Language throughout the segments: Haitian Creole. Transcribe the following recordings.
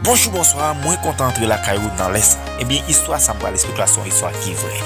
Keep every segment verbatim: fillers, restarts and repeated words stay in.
Bonjou, bonswa, mwen kontan antre lakay ou nan lè sa. Ebyen, istwa sa m pral esplike la se yon istwa ki vrè.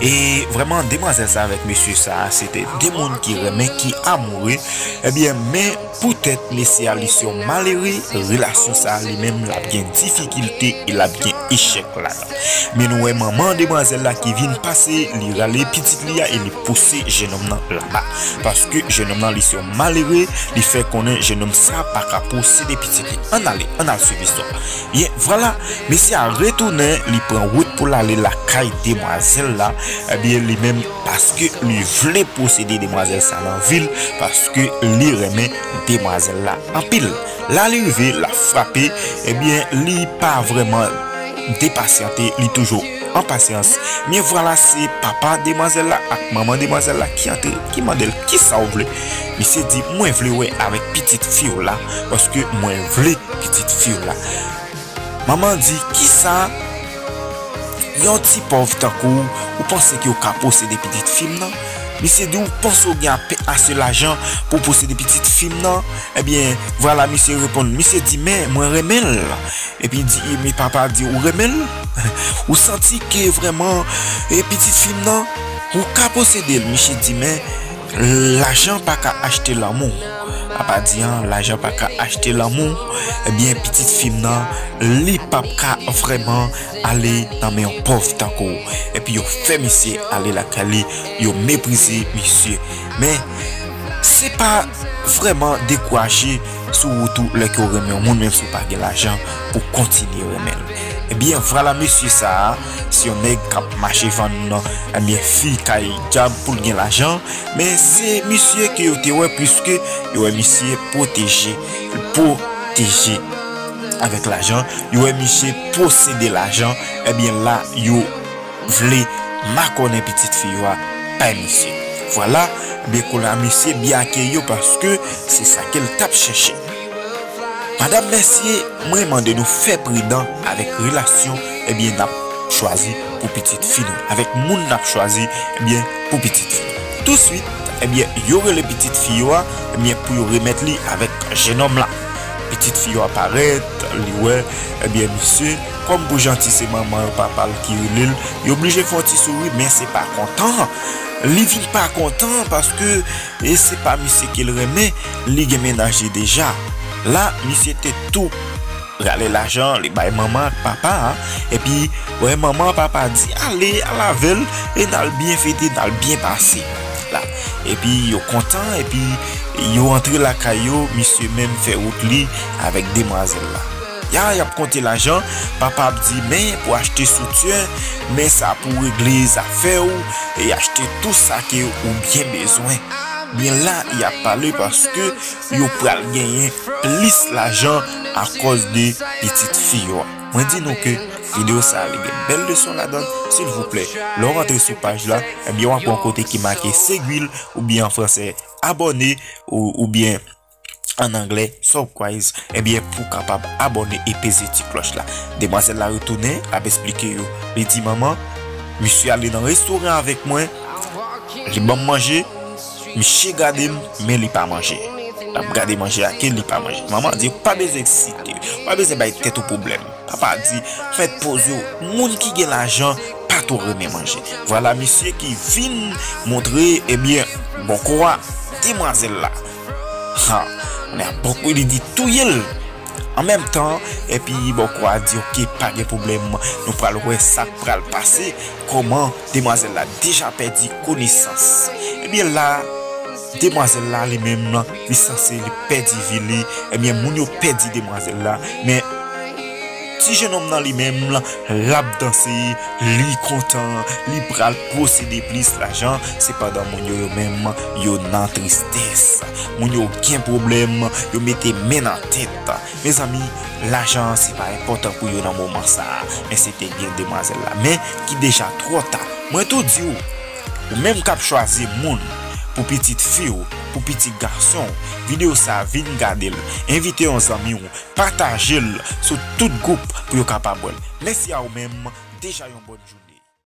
E vrèman, demwazèl sa avèk mesye sa, se te de moun ki renmen, ki amoure. Ebyen, men poutèt mesye a li se yon malere, relasyon sa li menm l ap gen difikilte e l ap gen echèk ladan. Men nou wè manman demwazèl la ki vin pase, li rale pitit li a e li pouse jennonm nan laba. Paske jennonm nan li se yon malere, li fè konnen jennonm sa pa ka posede pitit li. Ann ale, ann al swiv istwa. Byen, vwala, mesye a retounen, li pran wout pou l ale lakay demwazèl la. Ebyen, li menm, paske li vle posede demwazèl sa nan vi l, paske li renmen demwazèl la anpil. La li rive, l ap frape, ebyen, li pa vrèman depasyante, li toujou an pasyans. Men vwala, se papa demwazèl la ak manman demwazèl la ki antre, ki mande l, "Kisa w vle?" Misye di, "Mwen vle wè avèk pitit fi w la, paske mwen vle pitit fi w la." Manman di, "Kisa? Yon ti pòv tankou w, ou panse ke w ka posede pitit fi m nan?" Misye di, "Ou panse w gen ape-, ase lajan pou w posede pitit fi m nan?" Ebyen, vwala, misye reponn. Misye di, "Men, mwen renmen l." Epi di, men papa di, "Ou renmen l? Ou santi ke vrèman, e pitit fi m nan, ou ka posede l?" Misye di, "Men, lajan pa ka achte lanmou." Papa di, "An, lajan pa ka achte lanmou." Ebyen, pitit fi m nan, li p ap ka vrèman ale nan men yon pòv tankou w. Epi yo fè misye ale lakay li, yo meprize misye. Men, se pa vrèman dekouraje sou wout ou lè ke w renmen yon moun, menm si w pa gen lajan pou kontinye renmen l. Ebyen, vwala mesye sa a, se yon nèg k ap mache vann, ebyen, fi kay dyab pou l gen lajan, men se misye ke yo te wè, piske yo wè misye pwoteje, pwoteje avèk lajan, yo wè misye posede lajan, ebyen, la, yo vle makònen pitit fi yo a bay misye. Vwala, ebyen, kounye a misye byen akeyi yo paske se sa ke l t ap chèche. Madam, mesye, mwen mande nou fè pridan avèk relasyon, ebyen, n ap chwazi pou pitit fi nou, avèk moun n ap chwazi, ebyen, pou pitit fi nou. Touswit, ebyen, yo rele pitit fi yo a, ebyen, pou yo remèt li avèk jennonm la. Pitit fi yo a parèt, li wè, ebyen, misye, kòm pou janti se manman yo, papa l ki rele l, li oblije fè yon ti souri, men se pa kontan. Li vin pa kontan paske, e se pa misye ke l renmen, li gen mennaj li deja. La, misye te tou rale lajan, li bay manman ak papa a, epi, wè, manman ak papa di, "Ale, al avè l, e n al byen fete, n al byen pase." La. Epi, yo kontan, epi, yo antre lakay yo, misye menm fè wout li avèk demwazèl la. Ya, y ap konte lajan, papa ap di, "Men pou achte soutyen, men sa pou regle zafè w, e achte tou sa ke ou byen bezwen." Byen la, y ap pale paske yo pral genyen plis lajan akòz de pitit fi yo a. Mwen di nou ke videyo sa a, li gen bèl leson ladan l. Silvouplè, lè w rantre sou paj la, ebyen, w ap wè yon kote ki make seguir oubyen an fransè abòne ou, oubyen an anglè subscribe, ebyen, pou w kapab abòne e peze ti klòch la. Demwazèl la retounen, l ap esplike yo. Li di, "Manman, misye ale nan restoran avèk mwen, li ban m manje, misye gade m, men li pa manje. L ap gade manje a ke li pa manje." Manman di, "Pa bezwen eksite, pa bezwen bay tèt ou pwoblèm." Papa di, "Mèt poze w, moun ki gen lajan pa twò renmen manje." Vwala misye ki vin montre, ebyen, bòkò a demwazèl la. Ha, men bòkò li di touye l. An menm tan, epi bòkò a di, "Oke, pa gen pwoblèm, nou pral wè sa k pral pase, kòman demwazèl la deja pèdi konesans." Ebyen la, demwazèl la li menm, li sanse li pèdi vi li, ebyen, moun yo pèdi demwazèl la, men ti jennonm nan li menm, l ap danse, li kontan, li pral posede plis lajan, sepandan moun yo, yo menm, yo nan tristès. Moun yo gen pwoblèm, yo mete men nan tèt. Mezanmi, lajan an se pa enpòtan pou yo nan moman sa a, men se te byen demwazèl la, men ki deja twò ta. Mwen tou di w, ou menm k ap chwazi moun pou pitit fi w, pou pitit gason w, videyo sa a vin gade l, envite yon zanmi w, pataje l sou tout gwoup pou yo kapab wè l. Mèsi a ou menm, deja yon bòn jounen.